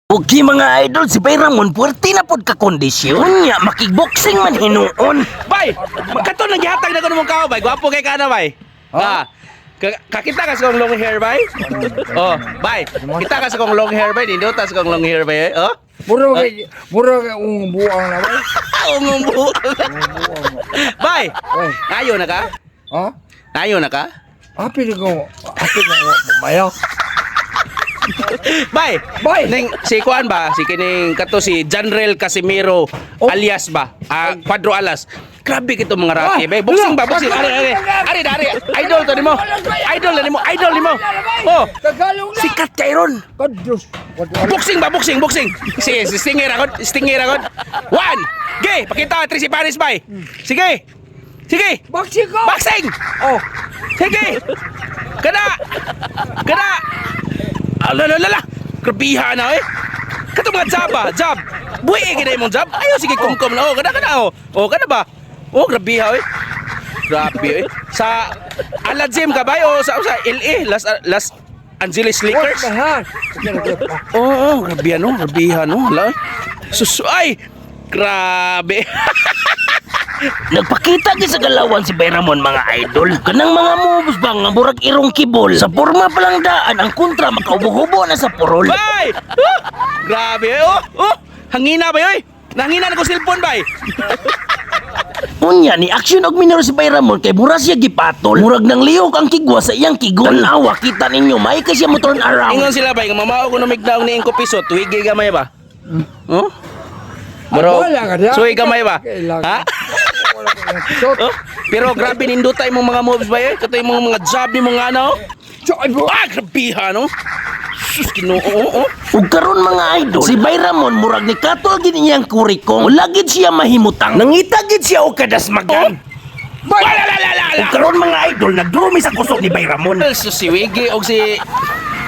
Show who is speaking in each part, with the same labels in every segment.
Speaker 1: Okay, mga idol, si Bayramon puwerte na pod ka kondisyon niya, makigboxing man hinuon.
Speaker 2: Bay, magkato nang gihatag na ko nimong kao, bay. Gwapo kay ka na, bay. Ha. Kakita ka sa kong long hair, bay? Oh, bay. Kita ka sa kong long hair, bay. Nindota sa kong long hair, bay. Eh. Oh.
Speaker 3: Mura kay ung buang na ba?
Speaker 2: Ungong buo. Bay.
Speaker 3: Oy.
Speaker 2: Ayo na ka?
Speaker 3: Ha?
Speaker 2: Ayo na ka?
Speaker 3: Api ko, api ko mayo.
Speaker 2: Bay.
Speaker 3: Bay.
Speaker 2: Ning si kuan ba? Si kining kato si Janrel Casimiro alias ba? Ah, Cuadro Alas. Grabe kito mga rati,
Speaker 3: Ah,
Speaker 2: bay. Boxing ba?
Speaker 3: ala,
Speaker 2: Boxing. Ari, ari. Ari, ari. Idol to nimo. Idol na nimo. Idol nimo. Oh.
Speaker 3: Tagalog na.
Speaker 1: Sikat kay ron.
Speaker 3: Kadus.
Speaker 2: Boxing ba? Boxing, boxing. Sige, si Stinger ako. Stinger ako. One. Ge, pakita Tracy Paris, bay. Sige. Sige.
Speaker 3: Boxing ko.
Speaker 2: Boxing.
Speaker 3: Oh,
Speaker 2: Sige. Kada. Kada. Ala la la la. Grabiha na eh. Kato mga jab ba? Jab. Buhi gid imong jab. Ayo sige kumkum na oh. Kada kada oh. Oh, kada ba? Oh, grabiha eh. Grabe eh. Sa Ala Gym ka ba o sa LA Los Angeles
Speaker 3: what
Speaker 2: Lakers?
Speaker 3: the heck?
Speaker 2: Oo, oh, grabe ano, grabe ano, hala. Sus, ay, grabe.
Speaker 1: Nagpakita gyud sa galawan si Bayramon, mga idol. Kanang mga moves ba nga murag irong kibol. Sa porma pa lang daan ang kontra makaubo-hubo na sa purol.
Speaker 2: Bay! Oh, grabe, oh, oh, hangina ba oy? Nahangina na ko cellphone, bay.
Speaker 1: Unya ni action og minor si Bayramon kay mura siya gipatol. Murag nang lihok ang kigwa sa iyang kigol. Tanawa kita ninyo, may kay siya mo turn around.
Speaker 2: Ingon sila, bay, nga mamao ko numigdaw ni ingko piso, tuwigi gamay ba? Oh? Bro,
Speaker 3: Wala ka na.
Speaker 2: suwi gamay ba?
Speaker 3: Kailangan.
Speaker 2: Ha?
Speaker 3: Wala ka na. So,
Speaker 2: Oh, pero grabe nindutay mong mga moves, bay, eh. Kato yung mga job ni mga ano.
Speaker 3: so, ay, bu-
Speaker 2: Ah, grabiha, no? Sus, Ginoo, oh, oh.
Speaker 1: Ug karon, mga idol, si Bayramon murag ni katol gid niyang kurikong. Wala gid siya mahimutang. Nangita gid siya og kadasmagan.
Speaker 3: Bay!
Speaker 2: Wala, la, la, la, la.
Speaker 1: Ug karon, mga idol, nagdrumi sa kusog ni Bayramon.
Speaker 2: So, si Wiggy o si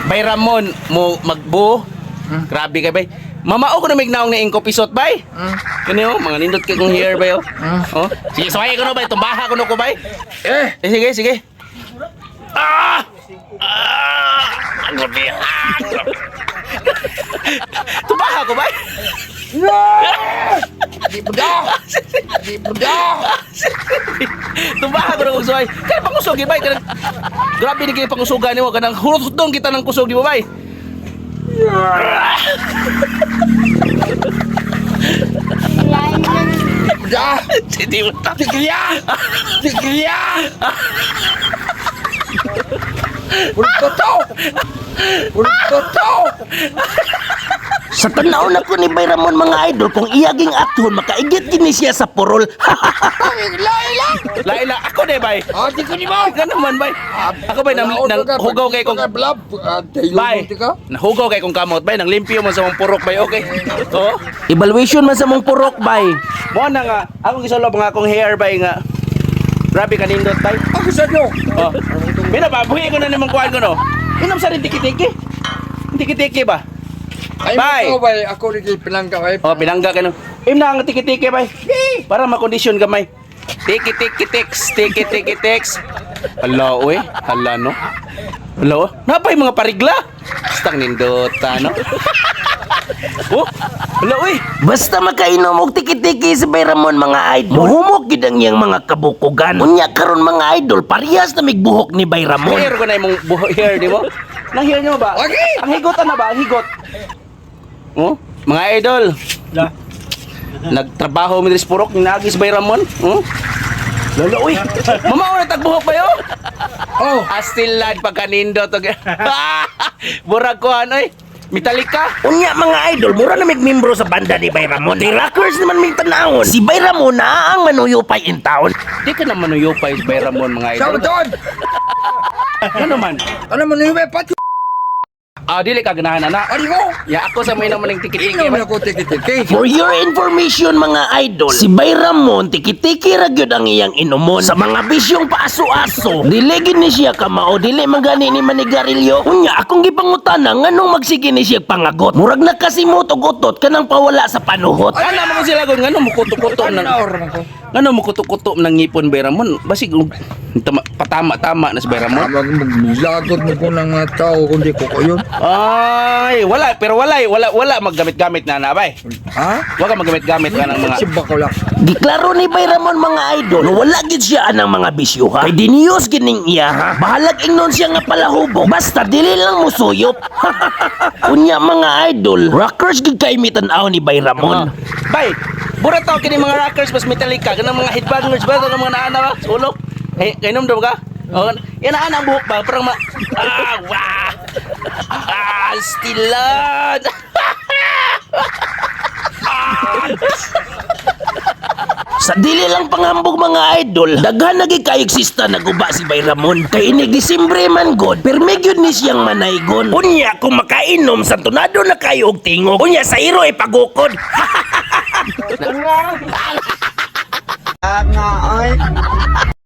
Speaker 2: Bayramon mo magbo. Grabe kay bay. Mamao ko na mignaong na ingko pisot bay. Kani oh, mga nindot kay kong hair bay oh. Oh. Sige, suway ko no bay, tumbaha ko no ko bay.
Speaker 3: Eh,
Speaker 2: Eh, sige, sige. Ah! Ah! Ang grabe. Ah! Grabe. Tumbaha ko bay.
Speaker 3: no! Di ba? Di ba?
Speaker 2: Tumbaha ko na kong suway. Kaya pangusog eh, bay. Kanang, grabe ni kayo pangusugan nimo kanang hurot-hutong kita ng kusog di ba bay?
Speaker 3: Da!
Speaker 2: Hindi mo ta.
Speaker 3: Tigriya! Tigriya! Puro to! Puro to!
Speaker 1: Sa tanaw na ko ni Bayramon, mga idol, kung iyaging athon makaigit gid ni siya sa purol.
Speaker 3: Laila!
Speaker 2: Laila, ako de bay.
Speaker 3: Ah, di ko ni mo!
Speaker 2: Ka naman bay. Ako bay nang nang hugaw kay kong
Speaker 3: Blab,
Speaker 2: bay. Nahugaw kay kong kamot bay, nang limpyo man sa mong purok bay. Okay. Oh. Evaluation man sa mong purok bay. Mo na nga ako gisulob nga akong hair bay nga. Grabe kanindot bay.
Speaker 3: Ako sa nyo!
Speaker 2: Oh. Mira ba, buhi ko na nimong kuan ko no. Inom sa rin tiki-tiki. Tiki-tiki ba?
Speaker 3: Ay,
Speaker 2: Bay.
Speaker 3: mo bay, ako rin kay pinangga bay.
Speaker 2: Oh, pinangga ka no. Im na ang tiki-tiki bay. Para makondisyon gamay. Tiki tiki tix, tiki tiki tix. Hala oy, hala no. Hala oh. Napay mga parigla. Stang nindota no. Oh, hala oy.
Speaker 1: Basta makainom og tiki-tiki si Bayramon, mga idol, muhumok gid ang iyang mga kabukugan. Unya karon, mga idol, parehas na migbuhok ni Bayramon.
Speaker 2: Hair ko na imong buhok hair di mo. Nang hair nyo ba?
Speaker 3: Okay.
Speaker 2: Ang higotan na ba? Ang higot. Oh, mga idol. Nagtrabaho mi diri sa purok nagis Bayramon. Oh. Lolo uy. Mama na tagbuhok ba yo?
Speaker 3: Oh,
Speaker 2: Astilad pagkanindot og Murag ko ano eh. Metallica.
Speaker 1: Unya, mga idol, mura na migmembro sa banda ni Bayramon. The Rockers naman may tanawon. Si Bayramon na ang manuyupay in town.
Speaker 2: Di ka naman manuyupay sa Bayramon, mga
Speaker 3: sa
Speaker 2: idol.
Speaker 3: doon!
Speaker 2: Ano man?
Speaker 3: Ano mo niyo pati?
Speaker 2: Ah, dili ka ganahan ana.
Speaker 3: Ari ko!
Speaker 2: Ya ako sa may naman ng tiki-tiki.
Speaker 3: Ikaw na ko tiki-tiki.
Speaker 1: For your information, mga idol, si Bayramon tiki-tiki ra gyud ang iyang inumon. Sa mga bisyong paaso-aso, dili gid ni siya kamao, dili man gani ni manigarilyo. Unya akong gipangutana nganong magsige ni siya pangagot. Murag nakasimot og utot kanang pawala sa panuhot.
Speaker 2: Ano naman ko sila kung ano mukuto-kuto
Speaker 3: Ano
Speaker 2: na.
Speaker 3: na oras ko?
Speaker 2: Ngano mo kuto-kuto ng ngipon, Bay Ramon? Basig patama-tama na si Bay Ramon.
Speaker 3: Tawag mo, lagot mo ko ng mga tao kundi ko ko yun.
Speaker 2: Ay, wala, pero wala, wala, wala maggamit-gamit na na, bay.
Speaker 3: Ha?
Speaker 2: Wala maggamit-gamit ka ng mga
Speaker 3: Si Bakola.
Speaker 1: Giklaro ni Bay Ramon, mga idol, no wala gid siya anang mga bisyo ha. Kay diniyos gining iya ha. Bahalag ingnon siya nga palahubog. Basta dili lang musuyop. Unya, mga idol, rockers gid kay mitan-aw ni Bay Ramon.
Speaker 2: Bay, bura tao kini mga rockers mas Metallica, kanang mga headbangers ba kanang mga naana ba sa ulo? Hey, kainom daw ka? Oh, yan ana ang buhok ba parang ma ah, wah. Ah, stilan.
Speaker 1: Sa dili lang panghambog, mga idol, daghan na gid kayog sista naguba si Bay Ramon. Kay inig Disyembre man god, pirmi gyud ni siyang manaygon. Unya kung makainom sa tunado na kayo og tingog. Unya sa iro ipagukod.